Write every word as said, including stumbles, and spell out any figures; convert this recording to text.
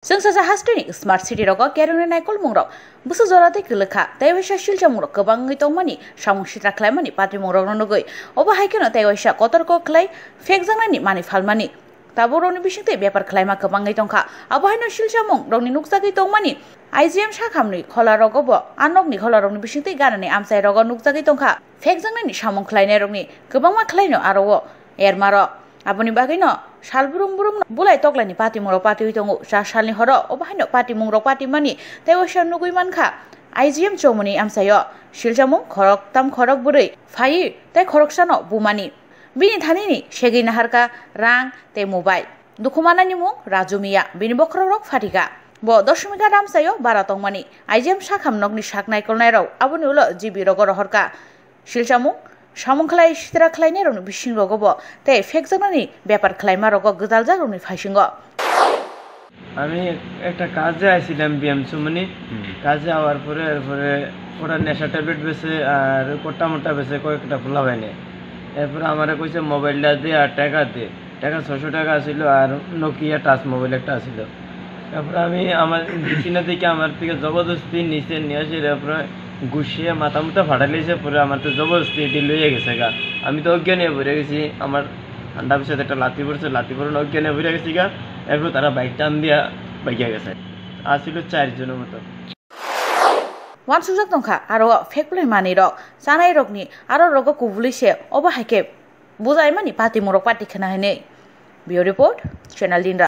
Chwngsacha hasteni smart city rogo kerongni naikolmungrok bwswk jora tei kwlwkha, tei waisa silchamungrok kwbangwi tongmani samung sitra khlaimani patimungrokno nugwi. Obo hai kheno tei waisa kotorkok khlai phekjaknani manwi phalmani. Tabukrokni bisingtwi bepar khlaima kwbangwi tongkha. Abo haino silchamungrokni nukjagwi tongmani I G M sakhamni kholarogo bo a nokni kholarokni bisingtwi ganani amchairogo nukjagwi tongkha. Phekjaknani samung khlainairokni kwbangma khlaino aro o ermarok. Aboni bagwino sal brum brumno bulai toklaini patimungrok patiwi tongo. Cha salni horo obo haino patimungrok patimani tei waisa nugwi mankha I G M chomoni amchaio silchamung khoroktham khorok bwrwi phaiwi tei khoroksano bumani. Bini thanini segwi naharkha rang tei mobile. Dukhu manani mung Raju Miya, bini bokhorokrok phatikha. Bo Doshomika amchaio bara tongmani. I G M sakham nokni sak naikolnairok aboni ulo G B rogo rohorkha. Silchamung, samung khlai sitra khlainairokni bisingrogo bo tei phekjaknani bepar khlaimarogo gwdaljakrokni phaisingo. আমি একটা কাজে আইছিলাম বিএম সুমনি। হুম। কাজে আওয়ার পরে, এরপরে ওরা নেশা ট্যাবলেট বেচে আর কোটা মোটা বেচে কয়েকটা পোলা বাইনে। এরপরে আমারে কইছে মোবাইলটা দে আর টাকা দে। টাকা ছয়শো টাকা আছিল আর নোকিয়া টাচ মোবাইল একটা আছিল। তারপরে আমি আমার দিছি না দেখে আমার থেকে জবরদস্তি নিচে নিয়ে আসে, তারপরে ঘুষিয়ে মাথা মুথা ফাটাই লাইছে, পরে আমার তো জবরদস্তি এটি লইয়া গেছে গা। আমি তো অজ্ঞান হয়ে পড়ে গেছি, আমার ঠান্ডা পিছাতে একটা লাথি পড়ছে, লাথি পড়ে অজ্ঞান হয়ে পড়ে গেছি গা। এরপর তারা বাইক টান দিয়া বাইকে গেছে। আসিল চারজনের মতো। Wansukjak tongkha aro o phekplai manwi rok chanai rokni aro rogo kubulwi se obo hai khe bujaimani patimungrok pati khna hinwi. Bureau Report, Channel Dinra.